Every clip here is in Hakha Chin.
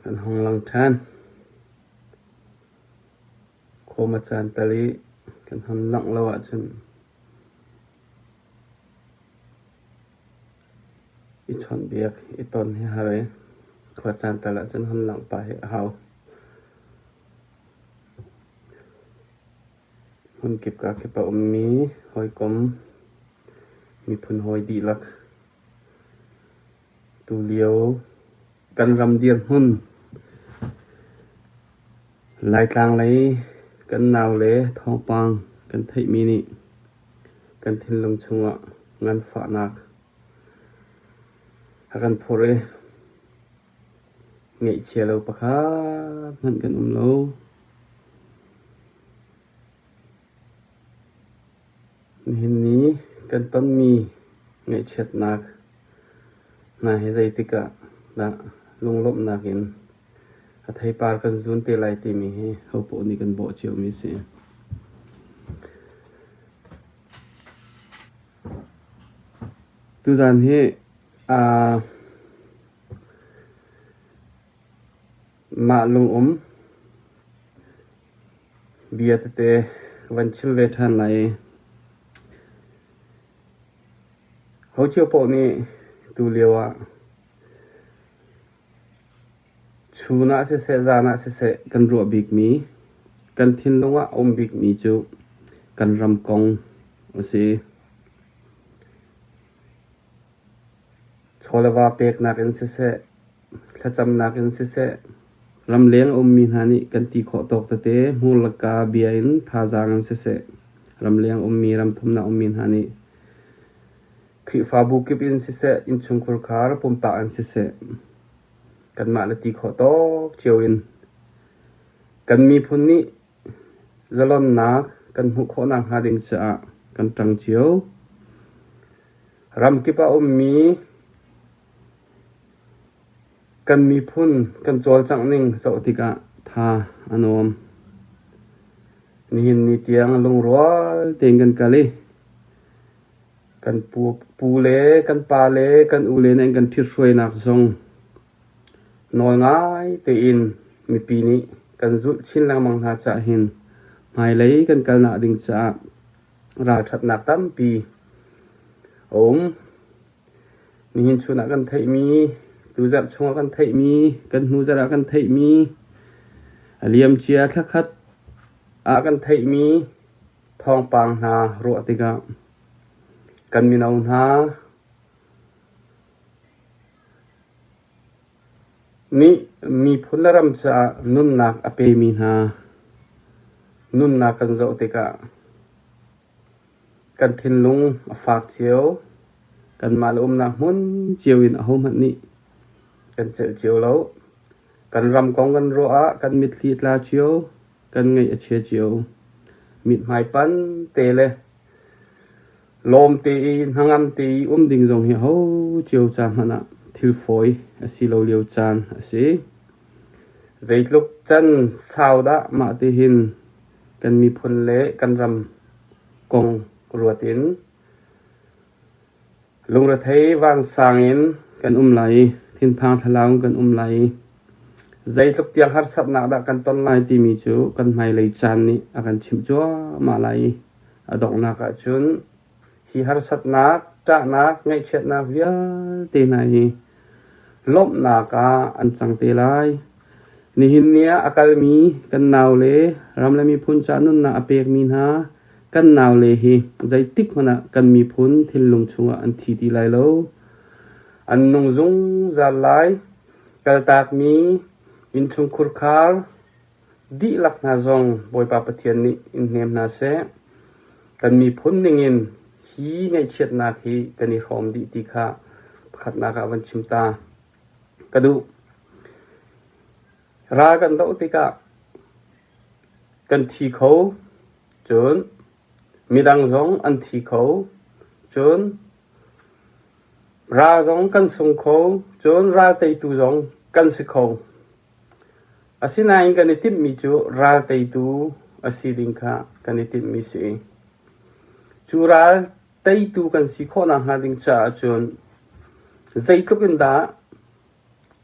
Kan hung lang ṭhan. Khawm a caan tal i kan hun langh lo ahcun i chawnhbiak, i ton hi har i khua caan tal ahcun hun langh pah hi a hau. Hmunkip kakip a ummi hawikom miphun hawi dihlak tulio kan ram dirhmun Laitlang lei kan naule thawngpang kan theihmi nih kan thinlung chungah nganfahnak a kan phurh i ngaihchia lo pakhat hmanh kan um lo. Nihin ni kan tonmi ngaihchiatnak hna hi zeitik ah dah lunglawmhnak in a theipar kan zun te lai timi hi hopoh nih kan bawh ciomi a si. Tuzaan hi mah lungum bia tete van chim ve ṭhan lai i ho cio paoh nih tulio ah chun ah siseh zan ah siseh kan ruah bikmi kan thinlung ah a um bikmi cu kan ram kong a si. Chaw le va peknak in siseh, thlacamnak in siseh, ramleng a ummi hna nih kan ti khawh tawk tete hmurlaka bia in thazaang in siseh, ramleng ummi ramthumnak ummi hna nih Khrihfabu kip in siseh, innchungkhar khar pumpak in siseh, kanmah le ti khawh tawk cio in kan miphun nih zalonnak kan hmuh khawh nakhnga ding caah kan ṭang cio. Ramkip ah ummi kan miphun kan cawlcangh ning zoh tikah tha a nuam. Nihin ni tiang lungrual tein kan kal i kan pu le kan pa le kan u le nih an kan ṭhithruainak zong nawl ngai tein mipi nih kan zulh chin lengmang hna caah hin hmailei kan kalnak ding caah ralṭhatnak tampi a um. Nihin chun ah kan theihmi, tuzarh chungah kan theihmi, kan hnuzarh ah kan theihmi, a liamcia thlakhat ah kan theihmi thawngpang hna ruah tikah kan mino hna nih miphun le ram caah nunnak a pemi hna nunnak kan zoh tikah kan thinlung a fak cio. Kanmah le umnak hmun cio in ahohmanh nih kan celh cio lo. Kan ram kong kan ruah ah kan mitthli a tla cio, kan ngaih a chia cio. Mithmai pan te le Lawm te i hnangam te i um ding zong hi ho cio ca hmanh ah thil fawi a si lo lio caan a si. Zeitluk can sau dah mah ti hin kan miphun le kan ram kong ruat in lungrethei vansang in kan um lai i thinphang thlalau in kan um lai i zeitluk tiang harsatnak dah kan ton lai timi cu kan hmailei caan nih a kan chimh cuahmah lai i A donghnak ahcun hi harsatnak, ṭahnak, ngaihchiatnak vialte hna hi lawmhnak ah an cang te lai. Nihin ni ah a kalmi kan naule, ram le miphun caah nunnak a pekmi hna kan naule hi zeitik hmanh ah kan miphun thinlung chungah an thi ti lai lo. An nung zungzal lai. Kaltakmi innchungkhur khar, Dihlak hna zong Bawipa Pathian nih in hnem hna seh. Kan miphun ningin hi ngaihchiatnak hi kan i hrawm dih ti kha pakhatnak ah van chim ta ka duh. Ral kan doh tikah kan thi kho, cun midang zong an thi kho, cun ral zong kan sung kho, cun ral teitu zong kan si kho. Asinain kan i timhmi cu ral teitu a si ding kha kan i timhmi si. Cu ral teitu kan si khawh nakhnga ding caah cun zeitluk in dah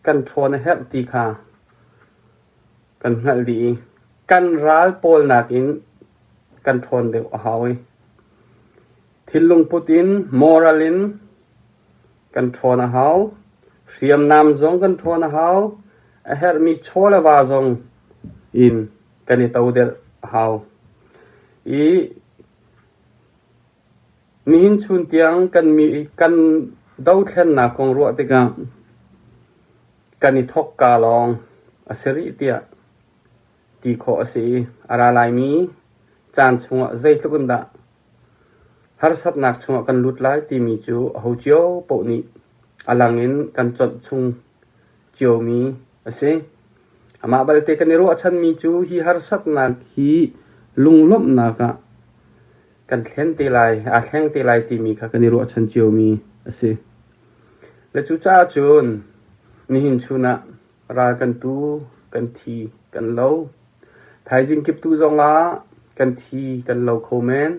kan ṭhawn a herh ti kha kan hngalh dih i kan ral pawl nakin kan ṭhawn deuh a hau i thinlung put in moral in kan ṭhawn a hau. Hriamnam zong kan ṭhawn a hau. A herhmi chaw le va zong in kan i todelh a hau. I Nihin chun tiang kan dothlennak kong ruah tikah kan i thawkka lawng a si rih tiah ti khawh a si i a ra laimi caan chungah zeitluk in dah harsatnak chungah kan lut lai timi cu aho cio paoh nih a lang in kan conh chung ciomi a si. Amah balte kan i ruahchanmi cu hi harsatnak hi lunglawmhnak ah kan thlen te lai, aa thleng te lai timi kha kan i ruahchan ciomi a si. Le cucaah cun nihin chun ah ral kan tu, kan thi, kan lo. Thaizing kiptu zongah kan thi, kan lo kho men.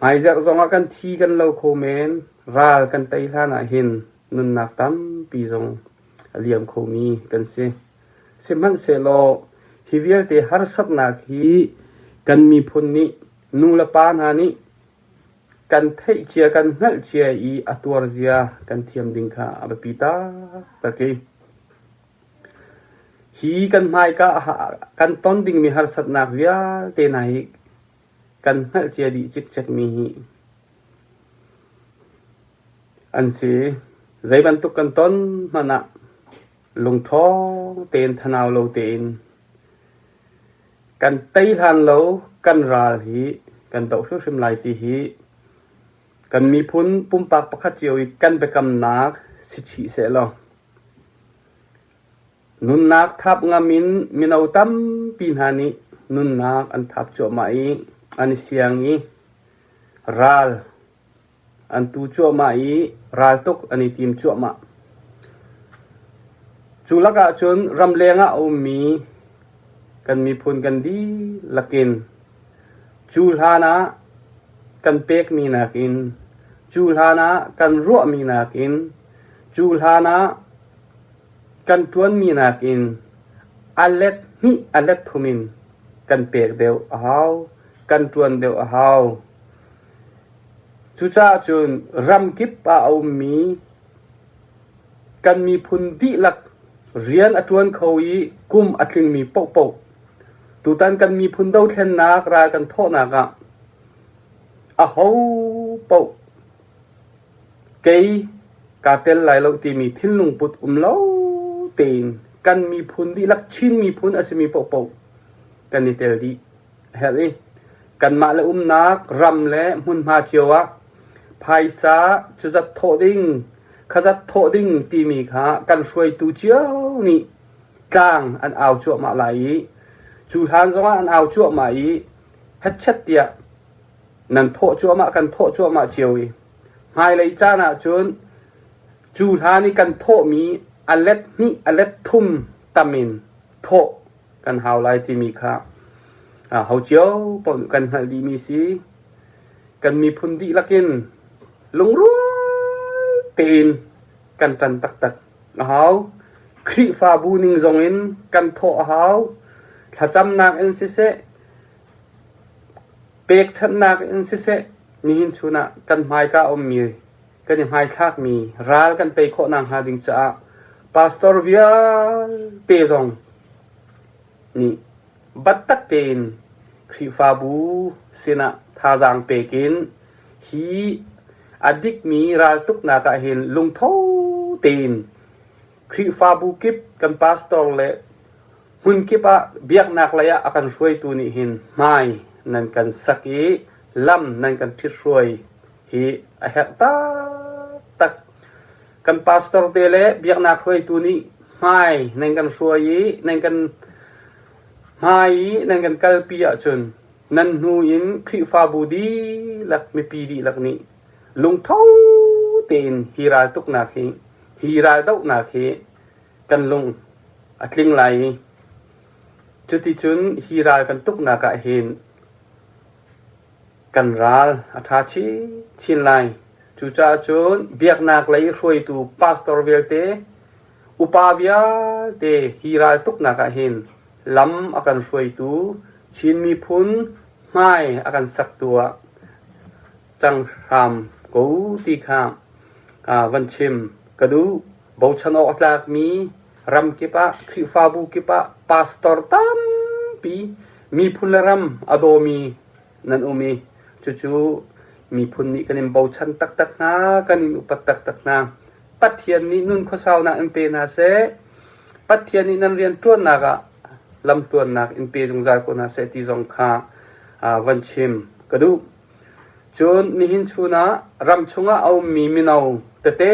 Hmaizarh zongah kan thi, kan lo kho men. Ral kan tei hlan ah hin nunnak tampi zong a liam khomi kan si. Sihmanhsehlaw hi vialte harsatnak hi kan miphun nih nu le pa hna nih kan theih cia kan hngalh cia i a tuar zia kan thiam ding kha a biapi taktak i hi kan hmaika kan ton dingmi harsatnak vialte hna hi kan hngalh cia dih cikcekmi hi an si. Zei bantuk kan ton hmanh ah lungṭhawng tein thanau lo tein kan tei hlan lo kan ral hi kan doh hrimhrim lai ti hi kan miphun pumpak pakhat cio i kan biakamnak si chih sehlaw nunnak thap ngam in mino tampi hna nih nunnak an thap cuahmah i an i siang i ral An tu cuahmah i raltuk an i tim cuahmah. Cu lakah cun ramleng ah a ummi kan miphun kan dihlak in cu hlan ah kan pekmi nakin, cu hlan ah kan ruahmi nakin, cu hlan ah kan ṭuanmi nakin a let hnih a let thum in kan pek deuh a hau, kan ṭuan deuh a hau. Cucaah cun ramkip ah a ummi kan miphun dihlak rian a ṭuan kho i kum a tlingmi paohpaoh tutan kan miphun dothlennak ral kan thawhnak ah aho paoh kei kaa tel lai lo timi thinlung put um lo tein kan miphun dihlak Chin miphun a simi paohpaoh kan i tel dih. A herh i kanmah le umnak ram le hmunhma cio ah phaisa cuzat thawh ding, khazat thawh ding timi kha kan hruaitu cio nih tlang an au cuahmah lai i cu hlan zongah an au cuahmah i hetchet tiah nan thawh cuahmah kan thawh cuahmah cio i hmailei caan ah cun cu hlan i kan thawhmi a let hnih a let thum tam in thawh kan hau lai timi kha ho cio paoh nih kan hngalh dihmi si. Kan miphun dihlak in lungrual tein kan ṭan taktak a hau. Khrihfabu ning zong in kan thawh a hau. Thlacamnak in siseh, pekchanhnak in siseh, nihin chun ah kan hmaika a ummi kan i hmaithlakmi ral kan tei khawh nakhnga ding caah pastor vialte zong nih biatak tein Khrihfabu sinah thazaang pek in hi a dikmi raltuknak ah hin lungtho tein Khrihfabu kip kan pastor le hmunkip ah biaknak lei ah a kan hruaitu nih hin hmai nan kan sak i lam nan kan ṭhithruai hi a herh taktak. Kan pastor te le biaknak hruaitu nih hmai nan kan hruai i nan kan hmai i nan kan kalpi ahcun nan hnu in Khrihfabu dihlak mipi dihlak nih lungtho tein hi raltuknak hi hi raldohnak hi kan lung a tling lai i cuticun hi ral kan tuknak ah hin kan ral a ṭha chinchin lai. Cucaah cun biaknak lei hruaitu pastor vialte, upa vialte hi ral tuknak ah hin lam a kan hruaitu, Chin miphun hmai a kan saktu ah cang hram ko ti kha van chim ka duh. Bochan awk a tlakmi ram kip ah Khrihfabu kip ah pastor tampi miphun le ram a dawmi nan um i cucu miphun nih kan in bochan taktak hna, kan in upat taktak hna. Pathian nih nun khuasaunak in pe hna seh. Pathian nih nan rianṭuannak ah lamtluannak in pe zungzal ko hna seh ti zong kha van chim ka duh. Cun nihin chun ah ram chungah a ummi mino tete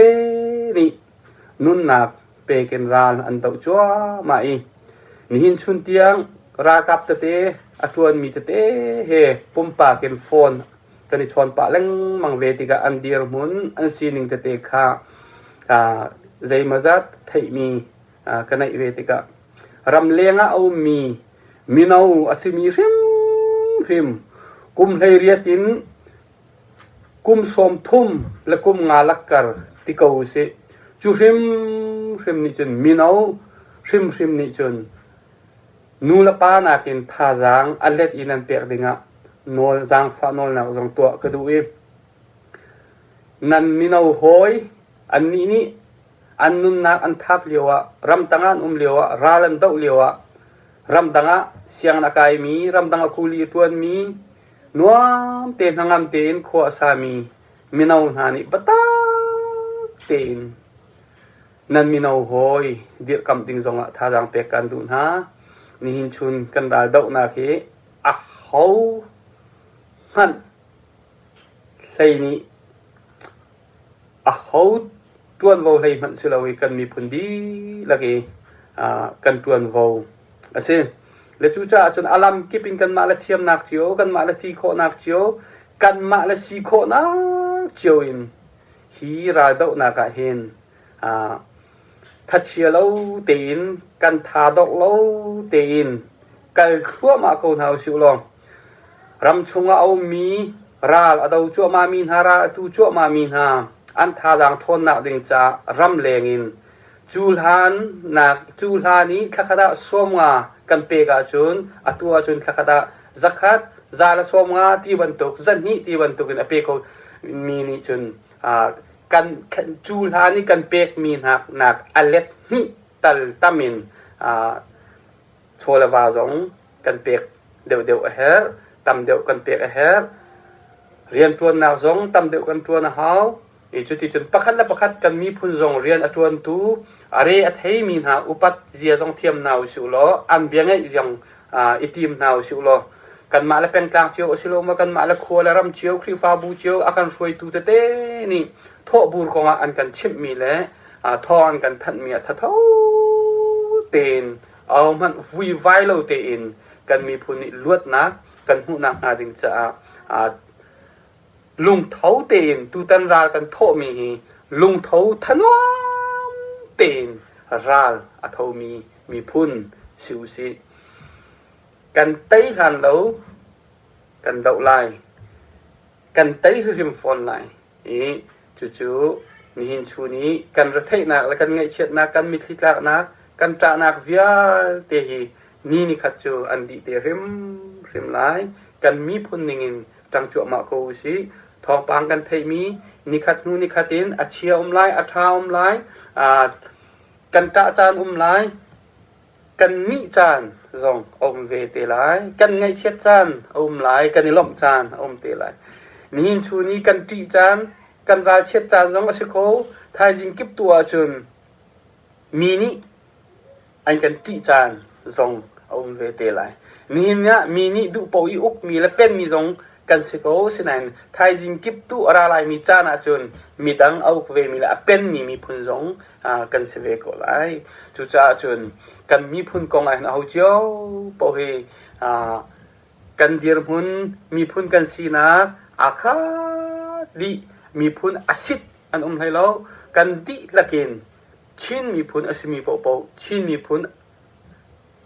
nih nunnak pek in ral an doh cuahmah i nihin chun tiang ralkap tete a ṭuanmi tete he pumpak in phone kan i chawn pah lengmang ve tikah an dirhmun an sining tete kha zeimawzat theihmi ka neih ve tikah ramleng ah a ummi mino a simi hrimhrim kum 18 in kum 30 le kum nga lakkar ti ko usih. Cu hrimhrim nih cun mino hrimhrim nih cun nu le pa nakin thazaang a let in an pek dingah nawl zaangfah nawlnak zong tuah ka duh i nan mino hawi annih nih an nunnak an thap lioah ramtang ah an um lioah ral an doh lioah ramdang ah sianginn a kaimi ramdang ah kuli a ṭuanmi nuam te hnangam tein khua a sami mino hna nih biatak tein nan mino hawi dirhkamh ding zongah thazaang pek kan duh hna. Nihin chun kan ral dohnak hi a ho hmanh hlei nih a ho ṭuanvo hlei hmanh si lo i kan miphun dihlak i kan ṭuanvo a si. Le cucaah cun a lam kip in kanmah le thiamnak cio, kanmah le ti khawhnak cio, kanmah le si khawhnak cio in hi raldohnak ah hin thachia lo tein kan tha dawk lo tein kal thluahmah ko hna usih law ram chungah a ummi ral a do cuahmahmi hna ral a tu cuahmahmi hna an thazaang ṭhawnnak ding caah ramleng in cu hlan nak cu hlan i thlakhat ah 50 kan pek ahcun atu ahcun thlakhat ah 100 150 ti bantuk 200 ti bantuk in a pe kho mi nih cun kan cu hlan i kan pekmi hna nak a let hnih tal tam in chaw le va zong kan pek deuhdeuh a herh tam deuh kan pek a herh rianṭuannak zong tam deuh kan ṭuan a hau i cuticun pakhat le pakhat kan miphun zong rian a ṭuantu a re a theimi hna upat zia zong thiam hna usih law an bia ngeih zong i tim hna usih law kanmah le pengtlang cio a si lo maw kanmah le khua le ram cio Khrihfabu cio a kan hruaitu tete nih thawhbur kongah an kan chimhmi le thawng an kan thanhmi ah thatho tein ahohmanh vuivai lo tein kan miphun nih luatnak kan hmuhnak hnga ding caah lungtho tein tutan ral kan thawhmi hi lungtho thanuam tein ral a thomi miphun si usih. Kan tei hlan lo kan doh lai. Kan tei hrimhrim fawn lai. I cucu nihin chun i kan retheihnak le kan ngaihchiatnak, kan mitthli tlaknak, kan ṭahnak vialte hi ni nikhat cu an dih te hrimhrim lai. Kan miphun ningin ṭang cuahmah ko usih. Thawngpang kan theihmi nikhat hnu nikhat in a chia um lai, a ṭha um lai, kan ṭah caan um lai, kan nih caan zong a um ve te lai. Kan ngaihchiat caan a um lai, kan i lawmh caan a um te lai. Nihin chun i kan ṭih caan, kan ralchiat caan zong a si kho. Thaizing kip tu ahcun mi nih an kan ṭih caan zong a um ve te lai. Nihin ah mi nih duh paoh i ukmi le penmi zong kan si ko. Sinain thaizing kip tu a ra laimi caan ahcun midang a uk vemi le a penmi miphun zong kan si ve ko lai. Cucaah cun kan miphun kong ah hin aho cio paoh hi kan dirhmun miphun kan sinak aa khat dih miphun a sit an um hlei lo kan dihlak in Chin miphun a simi paohpaoh Chin miphun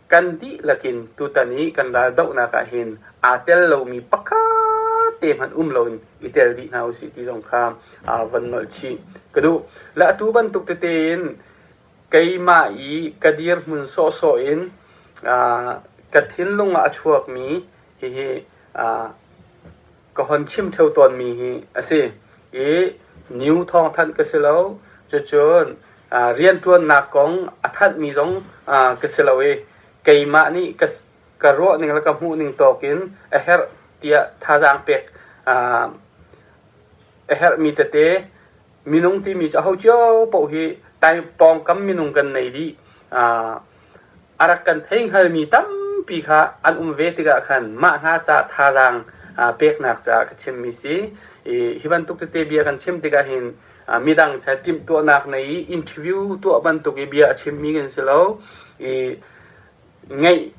kan dihlak in tutan i kan ral dohnak ah hin aa tel lomi pakhat te hmanh um loin i tel dih hna usih ti zong kha van nolh chih ka duh. Le atu bantuk tete in keimah i ka dirhmun sawhsawh in. Ka thinlung ah a chuakmi hihi ka hon chim ṭheo tawnmi hi a si. I new thawngthanh ka si lo. Cucun rianṭuannak kong a thanhmi zong ka si lo i keimah nih ka ruahning le ka hmuhning tawk in a herh tiah thazaang pek a herhmi tete minung timi cu aho cio paoh hi pawngkam minung kan nei dih. A rak kan thei hngalmi tampi kha an um ve tikah khan mah hna ca thazaang peknak caah ka chimmi si. Hi bantuk tete bia kan chim tikah hin midang he timhtuahnak nei i interview tuah bantuk i bia a chimmi kan si lo. I ngeih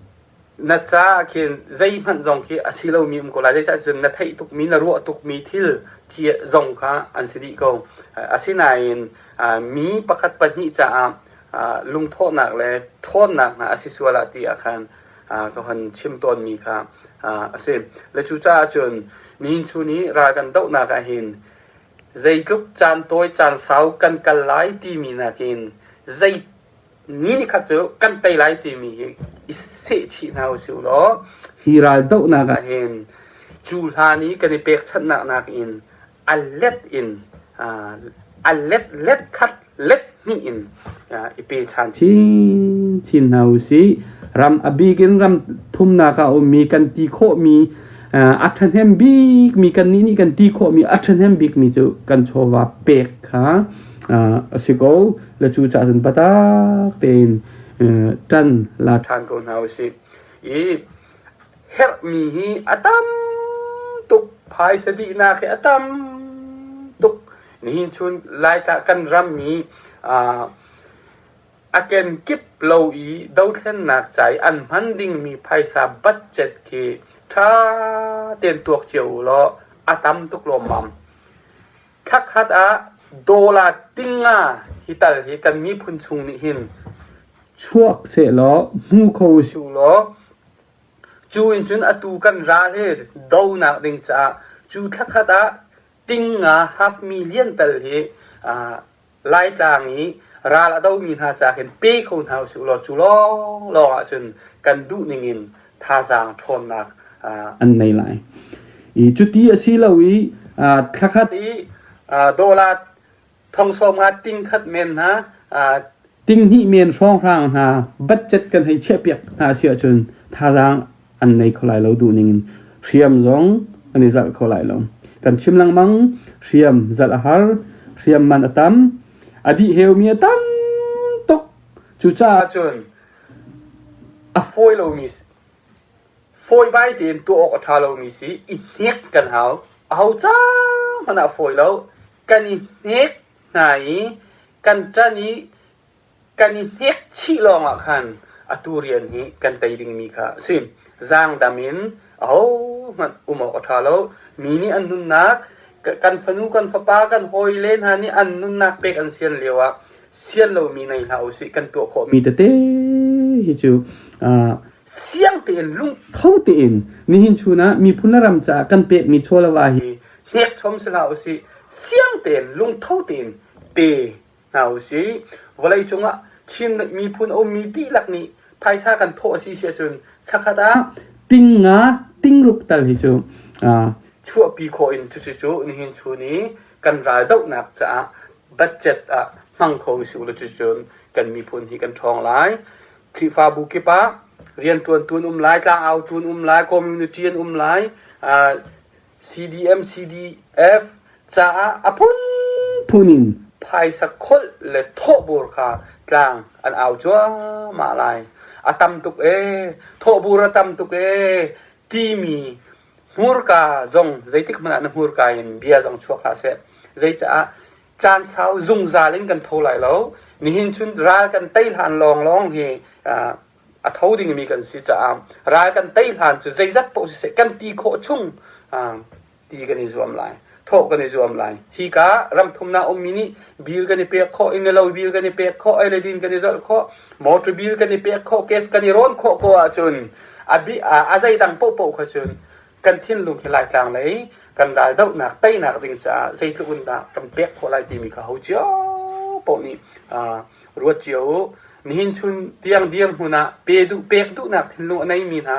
na ca khin zeihmanh zong khi a si lomi um ko lai. Zeicah cun na theih tukmi, na ruah tukmi thil zong kha an si dih ko. Asinain mi pakhat pahnih caah lungthawhnak le ṭhawnnak hna a si sual ah ti ah khan ka hon chim tawnmi kha a si. Le cucaah cun nihin chun i ral kan dohnak ah hin zeitluk caan tawi caan sau kan kal lai timi nakin zei ni nikhat cu kan tei lai timi hi i sehchih hna usih law hi ral dohnak ah hin cu hlan i kan i pekchanhnak nakin a let in a let let khat let hnih in i pe ṭhan chinchin hna usih. Ram a bik in ram thumnak ah a ummi kan ti khawhmi a ṭhahnem bikmi kannih nih kan ti khawhmi a ṭhahnem bikmi cu kan chawva pek kha a si ko. Le cu caah cun biatak tein ṭan la ṭhan ko hna usih. I herhmi hi a tam tuk. Phaisa dihnak hi a tam tuk. Nihin chun Laitla kan ram i a kenkip lo i dothlennak ca i an hman dingmi phaisa budget khi ṭha tein tuak cio u law a tam tuk lawmmam. Thlakhat ah dollar tinga hi tal hi kan miphun chung nih hin chuak sehlaw hmu kho usih law cu in cun atu kan ral hi donak ding caah cu thlakhat ah tinga half million tal hi Laitlang i ral a domi hna ca khin pe kho hna usih law cu lawnglawng ahcun kan duh ning in thazaang ṭhawnnak an nei lai. I cuti a si lo i thlakhat i dollar thong sawm nga ting khat men hna ting hnih men hrawnghrang hna budget kan hei chiahpiak hna a si ahcun thazaang an nei kho lai lo duh ning in hriam zong an i zalh kho lai lo. Kan chim lengmang hriam zalh a har, hriam man a tam, a dih heumi a tam tuk. Cucaah cun a fawi lomi fawibai tein tuah awk a ṭha lomi si i hnek kan hau. Aho ca hmanh ah a fawi lo. Kan i hnek hna i kan ṭan i kan i hnek chih lawngah khan atu rian hi kan tei dingmi kha a si. Zaangdam in ahohmanh um awk a ṭha lo. Mi nih an nunnak, kan fanu, kan fapa, kan hawile hna nih an nunnak pek an sian lioah sian lomi nei hlah usih kan tuah khawhmi tete hi cu siang tein lungtho tein nihin chun ah miphun le ram caah kan pekmi chaw le va hi hnek chom si hlah usih siang tein lungtho tein pe hna usih. Vawleicung ah Chin miphun a ummi dihlak nih phaisa kan thawh a si si ahcun thlakhat ah ting nga tingruk tal hi cu chuahpi khawh in cucu cu nihin chun i kan ral dohnak caah budget ah hmang kho usih ulaw cucun kan miphun hi kan ṭhawng lai. Khrihfabu kip ah rianṭuantu an um lai, tlangautu an um lai, community an um lai, CDM, CDF caah a phunphun in phaisa kholh le thawhbur kha tlang an au cuahmah lai. A tam tuk ee, thawhbur a tam tuk ee timi hmurka zong zeitik hmanh ah na hmurka in bia zong chuak hlah seh. Zeicaah caan sau zungzal in kan tho lai lo. Nihin chun ral kan tei hlan lawnglawng hi a tho dingmi kan si caah ral kan tei hlan cu zeizat paoh siseh kan ti khawh chung ti kan i zuam lai thawh kan i zuam lai hika ramthumnak ummi nih bill kan i pek khawh inn le lo bill kan i pek khawh ei le din kan i zalh khawh motor bill kan i pek khawh case kan i rawn khawh ko ahcun a zeidang paohpaoh kha cun kan thinlung hi Laitlang lei kan ral dohnak teinak ding caah zeitluk in dah kan pek khawh lai timi kha ho cio paoh nih ruat cio u. Nihin chun tiang dirhmun ah pe duh pek duhnak thinlung a neimi hna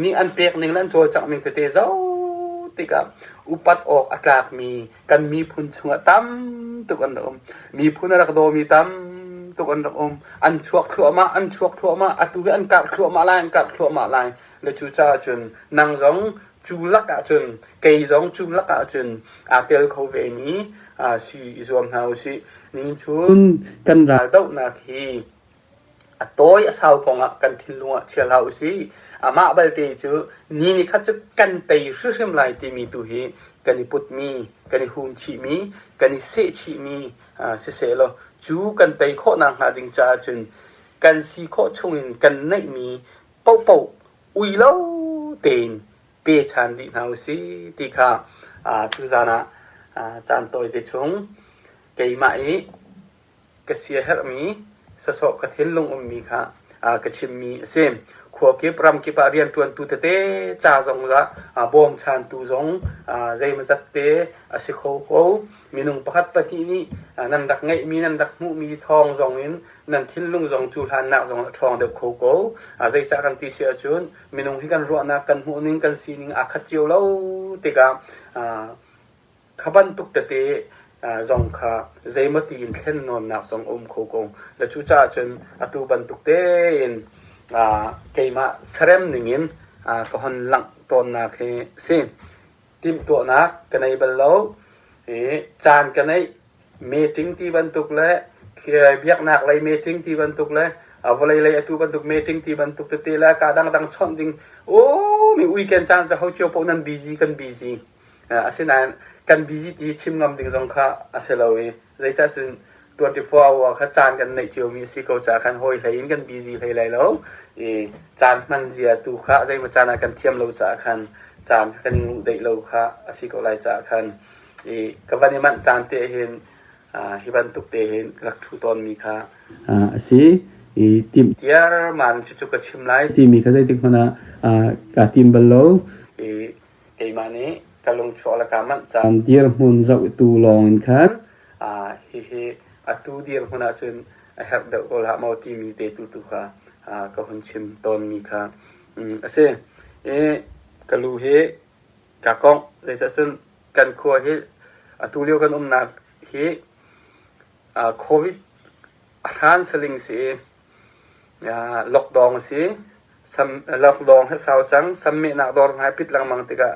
nih an pek ning le an cawlcangh ning tete zoh tikah upat awk a tlakmi kan miphun chungah tam tuk an rak um. Miphun a rak dawmi tam tuk an rak um. An chuak thluahmah, an chuak thluahmah, atu hi an karh thluahmah lai, an karh thluahmah lai. Le cucaah cun nang zong cu lakah cun kei zong cu lakah cun aa tel kho vemi si i zuam hna usih. Nihin chun kan raldohnak hi a tawi a sau kongah kan thinlung ah chia hlah usih. Amah balte cu ni ni khat cu kan tei hrimhrim lai timi tu hi kan i putmi, kan i hum chihmi, kan i seh chihmi siseh law cu kan tei khawh nakhnga ding caah cun kan si khawh chungin kan neihmi paohpaoh ui lo tein pe ṭhan dih hna usih ti kha tuzan ah caan tawite chung keimah i ka siaherhmi sawsawh ka thinlung ummi kha ka chimmi a si. Khua kip ram kip ah rianṭuantu tete ca zong ah bawmchantu zong zeimawzat te a si kho ko. Minung pakhat pahnih nih nan rak ngeihmi nan rak hmuhmi thawng zong in nan thinlung zong cu hlannak zong a ṭhawng deuh kho ko. Zeicah kan ti si ahcun minung hi kan ruahnak kan hmuhning kan sining aa khat cio lo tikah kha bantuk tete zong kha zeimaw tiin thlennawnnak zong a um kho ko. Le cucaah cun atu bantuk tein keimah serem ningin ka hon langh tawnnak hi a si. Timhtuahnak ka nei bal lo i caan ka neih meeting ti bantuk le biaknak lei meeting ti bantuk le vawlei lei atu bantuk meeting ti bantuk tete le ka dangdang chawnh ding o mi weekend caan cu ho cio paoh nan busy kan busy. Asinain kan busy ti chim ngam ding zong kha a si lo i zeicah cun 24 hour kha caan kan neih ciomi a si ko caah khan hawi hlei in kan busy hlei lai lo i caan hman zia tu kha zeimaw caan ah kan thiam lo caah khan caan kha kan i nguh deih lo kha a si ko lai caah khan i ka van i manh caan te hin hi bantuk te hin rak ṭhu tawnmi kha a si i timh tiarman cucu ka chim lai timi kha zeitik hmanh ah kaa tim bal lo i Keimah nih ka lungchuak le kaa manh caan dirhmun zohtu lawng in khan hihi atu dirhmun ahcun a herh deuh ko hlah maw timi te tu tu kha ka hun chim tawnmi kha a si. I ka lu hi kaa kongh. Zeicahcun kan khua hi atu lio kan umnak hi COVID a hran saling si i Lockdown a si. Lockdown hi a sau cang. Sammehnak dawr hna hi pit lengmang tikah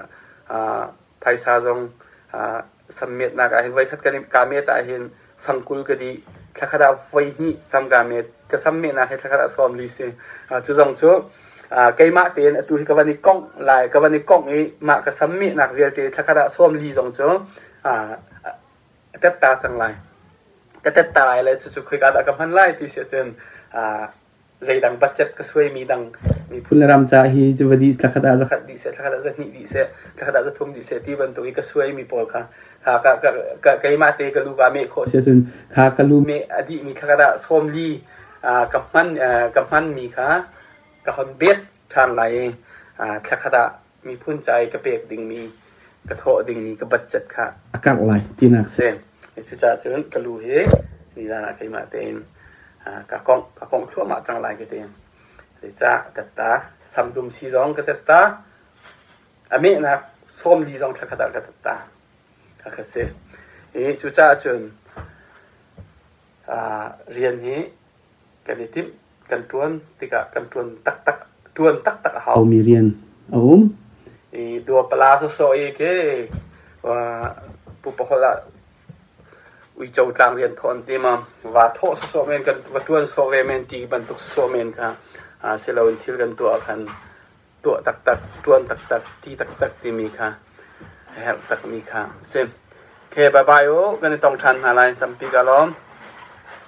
phaisa zong sammetnak ah hin voikhat kaa met ahhin fangkul ka dih. Thlakhat ah voihnih sam kaa met. Ka sammehnak hi thlakhat ah 40 si. Cu zong cu keimah tein atu hi ka van i kongh lai. Ka van i kongh i mah ka sammehnak vialte thlakhat ah 40 zong cu a tetta cang lai. Ka tetta lai le cucu khoika dah ka hman lai ti si ahcun zeidang budget ka suaimi dang miphun le ram ca hi cu va dih thlakhat ah zakhat dih seh thlakhat ah zahnih dih seh thlakhat ah zathum dih seh ti bantuk i ka suaimi pawl kha kha ka ka keimah te ka lu ka meh khawh si ahcun kha ka lu meh a dihmi thlakhat ah 40 ka hman ka hmanmi kha ka hon bet ṭhan lai i thlakhat ah miphun ca i ka pek dingmi ka thawh dingmi ka budget kha a karh lai tinak si. Cucaah cun ka lu hi nizan ah keimah tein ka kongh ka kongh thluahmah cang lai ka ti. Zeicah tetta samdum si zong ka tetta a mehnak 40 zong thlakhat ah ka tetta kha ka si. I cucaah cun rian hi kan i timh kan ṭuan tikah kan ṭuan taktak ṭuan taktak a haumi rian a um. I duapala sawsawh i ke pupa holh ah uico tlang rian thawh an ti ma va thawh sawsawh men kan va ṭuan sawh ve men ti bantuk sawsawh men kha si loin thil kan tuah khan tuah taktak ṭuan taktak ti taktak timi kha a herh takmi kha a si. Okay, bye bye u. Kan i tong ṭhan hna lai. Tampi ka lawm.